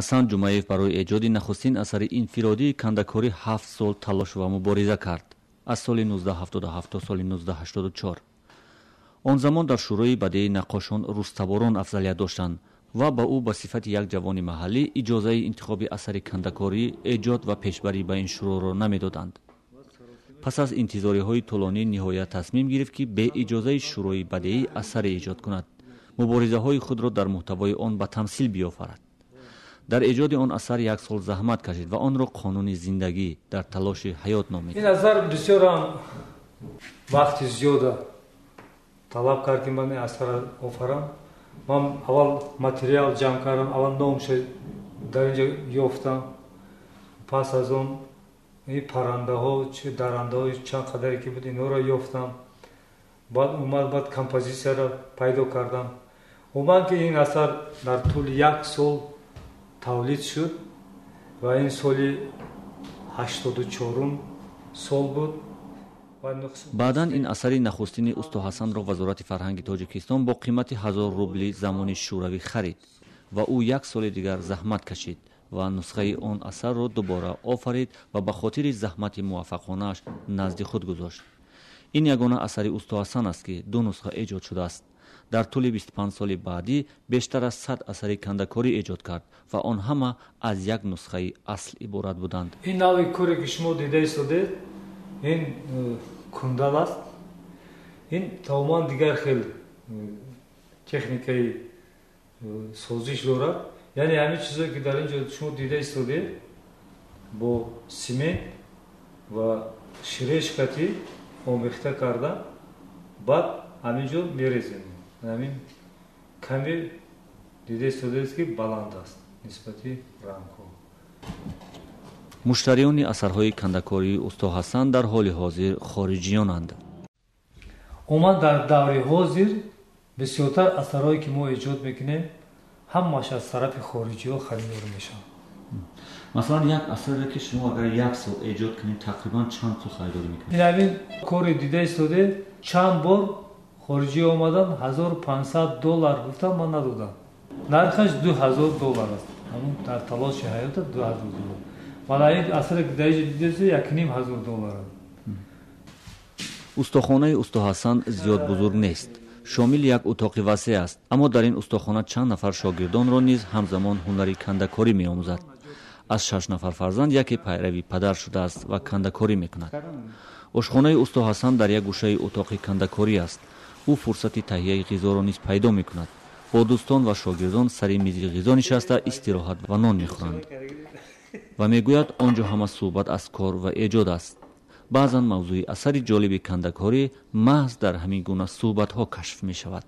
Ҳасан Ҷумаев барои эҷоди нахустин асари инфиродии кандакорӣ 7 сол талош ва мубориза кард, аз соли 1977 то соли 1984. Он замон дар Шӯрои бадеи наққошон рустаборон афзалият доштанд ва ба ӯ ба сифати як ҷавони маҳаллӣ иҷозаи интихоби асари кандакорӣ, эҷод ва пешбарӣ ба ин шӯроро намедоданд. Пас аз интизориҳои тӯлонӣ ниҳоят тасмим гирифт, ки бе иҷозаи Шӯрои бадеӣ асаре эҷод кунад, муборизаҳои худро дар муҳтавои он ба тамсил биёфарад. Дар эҷоди он асар як сол заҳмат кашид ва онро «Қонуни зиндагӣ дар талоши ҳаёт» номид. Ин асар бисёрам вақти зиёда талаб кард, ки ман ин асарро офарам. Ман аввал материал ҷамъ кардам, аввал номша дар инҷо ёфтам, пас аз он ин паррандаҳо, дарандаҳо чанд қадаре ки буд, инҳоро ёфтам. Баъд омад, баъд композитсияро пайдо кардам. Умуман ки ин асар дар тӯли як сол тавлид шуд ва ин соли 84-ум сол буд. Баъдан ин асари нахустини усто Ҳасанро Вазорати фарҳанги Тоҷикистон бо қимати 1000 рубли замони шӯравӣ харид ва ӯ як соли дигар заҳмат кашид ва нусхаи он асарро дубора офарид ва ба хотири заҳмати муваффақонааш назди худ гузошт. Ин ягона асари усто Ҳасан аст, ки ду нусха эҷод шудааст. Дар тӯли 25 соли баъдӣ бештар аз 100 асари кандакорӣ эҷод кард ва он ҳама аз як нусхаи асл иборат буданд. Ин нави коре, ки шумо дида истодед, ин кундал аст. Ин тамоман дигар хел техникаи созиш дорад. Яъне ҳамин чизое, ки дар ин ҷо шумо дида истодед, бо симент ва ширешкати омехта карда, баъд ҳамин ҷо мерезем. Ҳамин каме дида истодед, ки баланд аст нисбати рангҳо. Муштариёни асарҳои кандакории усто Ҳасан дар ҳоли ҳозир хориҷиёнанд. Умуман дар даври ҳозир бисёртар асарҳое, ки мо эҷод мекунем, ҳамааш аз тарафи хориҷиҳо харидорӣ мешаванд. Масалан, як асаре, ки шумо агар як сол эҷод кунед, тақрибан чанд пул харидорӣ мекунед? Ин ҳамин кори дида истодед, чанд бор хориҷӣ омадан, 1500 доллар гуфтам, ман надодам. Нархаш 2000 доллар аст. Ҳамун «Дар талоши ҳаёта» 2000 доллар. Вале ин асаре, ки дар инҷо дида истодед, 1500 доллар аст. Устохонаи усто Ҳасан зиёд бузург нест, шомили як утоқи васеъ аст, аммо дар ин устохона чанд нафар шогирдонро низ ҳамзамон ҳунари кандакорӣ меомӯзад. Аз шаш нафар фарзанд яке пайрави падар шудааст ва кандакорӣ мекунад. Ошхонаи усто Ҳасан дар як гӯшаи утоқи кандакорӣ аст. Ӯ фурсати таҳияи ғизоро низ пайдо мекунад. Бо дӯстон ва шогирдон сари мизи ғизо нишаста, истироҳат ва нон мехӯранд ва мегӯяд, он ҷо ҳама суҳбат аз кор ва эҷод аст. Баъзан мавзӯи асари ҷолиби кандакорӣ маҳз дар ҳамин гуна суҳбатҳо кашф мешавад.